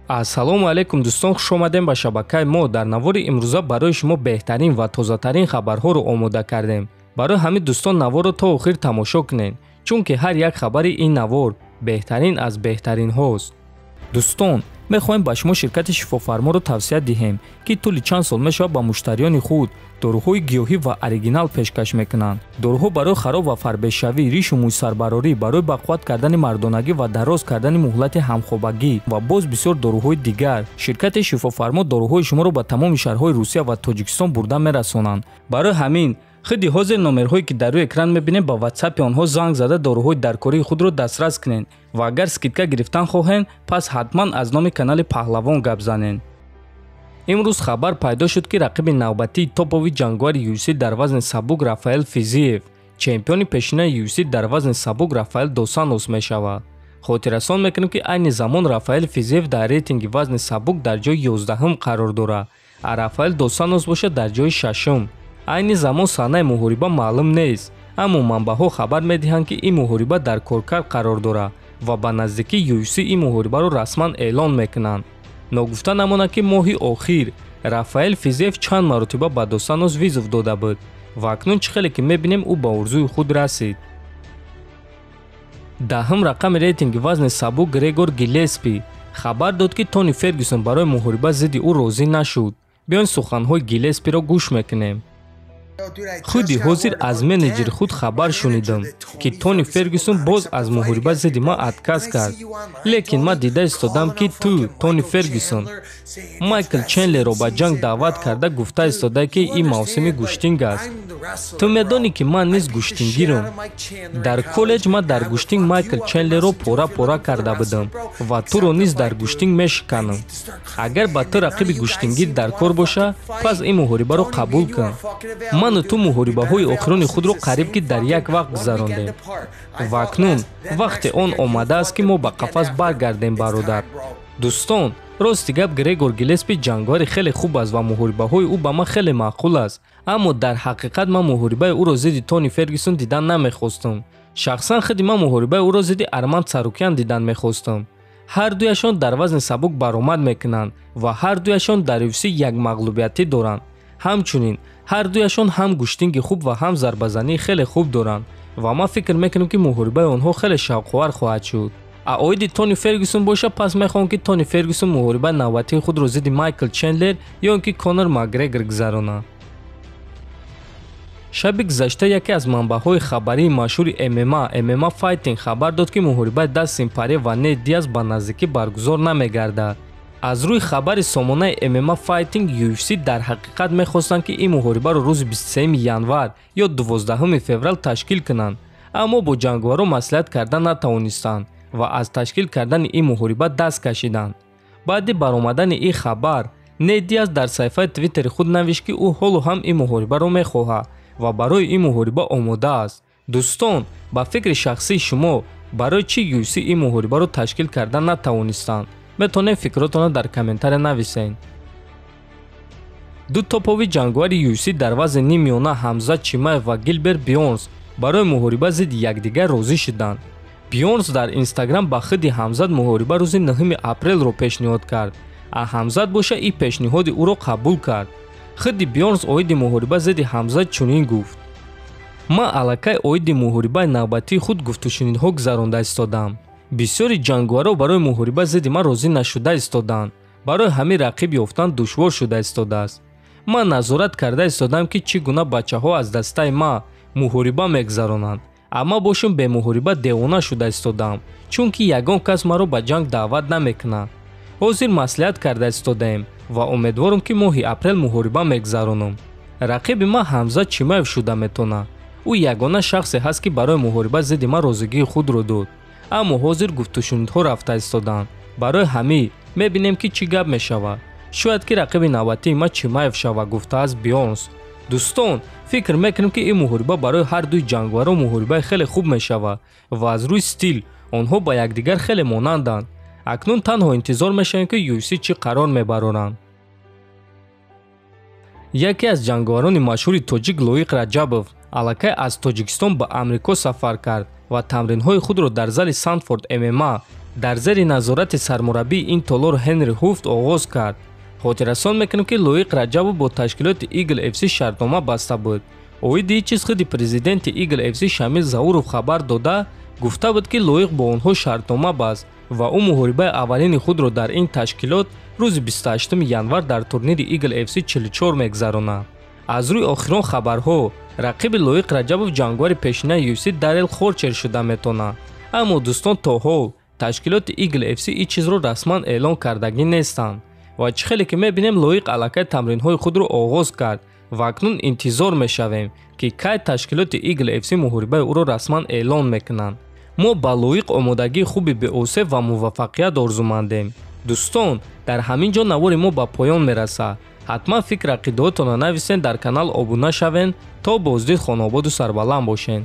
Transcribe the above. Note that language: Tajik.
Ассалому алайкум дӯстон, хуш омадем ба шабакаи мо. Дар навори имрӯза барои шумо беҳтарин ва тозатарин хабарҳоро омода кардем. Барои ҳамин дӯстон наворро то охир тамошо кунед, чунки ҳар як хабари ин навор беҳтарин аз беҳтаринҳост. Дӯстон, мехоҳем ба шумо ширкати шифофарморо тавсия диҳем, ки тӯли чанд сол мешавад ба муштариёни худ доруҳои гиёҳӣ ва оригинал пешкаш мекунанд. Доруҳо барои хароб ва фарбешавӣ, ришу мӯйсарбарорӣ, барои бақувват кардани мардонагӣ ва дароз кардани муҳлати ҳамхобагӣ ва боз бисёр доруҳои дигар. Ширкати шифофармо доруҳои шуморо ба тамоми шаҳрҳои Русия ва Тоҷикистон бурда мерасонанд. Барои ҳамин худи ҳозир номерҳое ки дар рӯи экран мебинем, ба ватсапи онҳо занг зада доруҳои даркории худро дастрас кунед ва агар скидка гирифтан хоҳед, пас ҳатман аз номи канали Паҳлавон гап занед. Имрӯз хабар пайдо шуд, ки рақиби навбатии топови ҷанговари UFC дар вазни сабук Рафаэл Физиев чемпиони пешинаи UFC дар вазни сабук Рафаэл Досанос мешавад. Хотиррасон мекунем, ки айни замон Рафаэл Физиев дар рейтинги вазни сабук дар ҷои 11-ум қарор дорад, а Рафаэл Досанос бошад дар ҷои 6-ум. Айни замон саҳнаи муҳориба маълум нест, аммо манбаъҳо хабар медиҳанд, ки ин муҳориба дар коркард қарор дорад ва ба наздикӣ UFC ин муҳорибаро расман эълон мекунанд. Ногуфта намонад, ки моҳи охир Рафаэл Физиев чанд маротиба ба Досанос вызов дода буд ва акнун чӣ хеле ки мебинем, ӯ ба орзуи худ расид. 10-ум рақами рейтинги вазни сабук Грегор Гилеспи хабар дод, ки Тони Фергюсон барои муҳориба зидди ӯ розӣ нашуд. Биён суханҳои Гилеспиро гӯш мекунем. Худи ҳозир аз менеҷери худ хабар шунидам, ки Тони Фергюсон боз аз муҳориба зидди ман отказ кард. Лекин ман дида истодам, ки ту, Тони Фергюсон, Майкл Чендлерро ба ҷанг даъват карда гуфта истода, ки ин мавсими гӯштинг аст. Ту медонӣ, ки ман низ гӯштингирам. Дар коллеҷ ман дар гӯштинг Майкл Чендлерро пора-пора карда будам ва туро низ дар гӯштинг мешиканам. Агар ба ту рақиби гӯштингир дар кор боша, пас ин муҳорибаро қабул кун. Ману ту муҳорибаҳои охирони худро қариб ки дар як вақт гузарондем ва акнун вақте он омадааст, ки мо ба қафас баргардем, бародар. Дӯстон, рости гап, Грегор Гилеспи ҷанговари хеле хуб аст ва муҳорибаҳои ӯ ба ман хеле маъқул аст, аммо дар ҳақиқат ман муҳорибаи ӯро зидди Тони Фергюсон дидан намехостам. Шахсан худи ман муҳорибаи ӯро зидди Арман Царукян дидан мехостам. Ҳар дуяшон дар вазни сабук баромад мекунанд ва ҳар дуяшон дар UFC як мағлубиятӣ доранд. Ҳамчунин ҳар дуяшон ҳам гӯштинги хуб ва ҳам зарбазании хеле хуб доранд ва ман фикр мекунам, ки муҳорибаи онҳо хеле шавқовар хоҳад шуд. А оиди Тони Фергюсон боша, пас мехоҳам, ки Тони Фергюсон муҳорибаи навбатии худро зидди Майкл Чендлер ё ин ки Конор Макгрегор гузаронад. Шаби гузашта яке аз манбаъҳои хабарии машҳури ММА, ММА Fighting, хабар дод, ки муҳорибаи Дастин Порье ва Нейт Диас ба наздикӣ баргузор намегардад. Аз рӯи хабари сомонаи ММА Fighting, UFC дар ҳақиқат мехостанд, ки ин муҳорибаро рӯзи 23 январ ё 12 феврал ташкил кунанд, аммо бо ҷанговаро маслиҳат карда натавонистанд ва аз ташкил кардани ин муҳориба даст кашиданд. Баъди баромадани ин хабар Нейт Диас дар саҳифаи Твиттери худ навишт, ки ӯ ҳоло ҳам ин муҳорибаро мехоҳад ва барои ин муҳориба омода аст. Дӯстон, ба фикри шахсии шумо, барои чӣ UFC ин муҳорибаро ташкил карда натавонистанд? Метавонед фикротонро дар комментария нависед. Ду топови ҷанговари UFC дар вазни ниммиёна Ҳамзат Чимаев ва Гилберт Бёрнс барои муҳориба зидди якдигар розӣ шуданд. Бёрнс дар Инстаграм ба худи Ҳамзат муҳориба рӯзи 9 апрелро пешниҳод кард, а Ҳамзат боша ин пешниҳоди ӯро қабул кард. Худи Бёрнс оиди муҳориба зидди Ҳамзат чунин гуфт: «Ман аллакай оиди муҳорибаи навбатии худ гуфтушунидҳо гузаронда истодам. Бисёри ҷанговаро барои муҳориба зидди ман розӣ нашуда истоданд. Барои ҳамин рақиб ёфтан душвор шуда истодааст. Ман назорат карда истодам, ки чӣ гуна бачаҳо аз дастаи ман муҳориба мегузаронанд, амма бошум бемуҳориба девона шуда истодам, чунки ягон кас маро ба ҷанг даъват намекунад. Ҳозир маслиҳат карда истодаем ва умедворам, ки моҳи апрел муҳориба мегузаронам. Рақиби ман Ҳамзат Чимаев шуда метавонад. Ӯ ягона шахсе ҳаст, ки барои муҳориба зидди ман розигии худро дод, аммо ҳозир гуфтушунидҳо рафта истоданд. Барои ҳамин мебинем, ки чӣ гап мешавад. Шояд ки рақиби навбатии ман Чимаев шавад», гуфтааст Бёрнс. Дӯстон, фикр мекунем, ки ин муҳориба барои ҳар дуи ҷанговаро муҳорибаи хеле хуб мешавад ва аз рӯи стил онҳо ба якдигар хеле монанданд. Акнун танҳо интизор мешавем, ки UFC чӣ қарор мебароранд. Яке аз ҷанговарони машҳури тоҷик Лоиқ Раҷабов аллакай аз Тоҷикистон ба Амрико сафар кард ва тамринҳои худро дар зали Сандфорд ММА Дар зери назорати сармураббии ин толор Ҳенри Ҳуфт оғоз кард. Хотиррасон мекунем, ки Лоиқ Раҷабов бо ташкилоти Eagle FC шартнома баста буд. Оиди ин чиз худи президенти Eagle FC Шамил Зауров хабар дода, гуфта буд, ки Лоиқ бо онҳо шартнома баст ва ӯ муҳорибаи аввалини худро дар ин ташкилот рӯзи 28 январ дар турнири Eagle FC 44 мегузаронад. Аз рӯи охирон хабарҳо, рақиби Лоиқ Раҷабов ҷанговари пешинаи UFC Дарел Хорчер шуда метавонад. Аммо, дӯстон, то ҳол ташкилоти Eagle FC ин чизро расман эълон кардагӣ нестанд. Ва чӣ хеле ки мебинем, Лоиқ аллакай тамринҳои худро оғоз кард ва акнун интизор мешавем, ки кай ташкилоти Eagle FC муҳорибаи ӯро расман эълон мекунанд. Мо ба Лоиқ омодагии хуби беосеб ва муваффақият орзумандем. Дӯстон, дар ҳамин ҷо навори мо ба поён мерасад. Ҳатман фикр ақидаҳотонро нависен, дар канал обуна шавен. То боздид, хонободу сарбаланд бошен.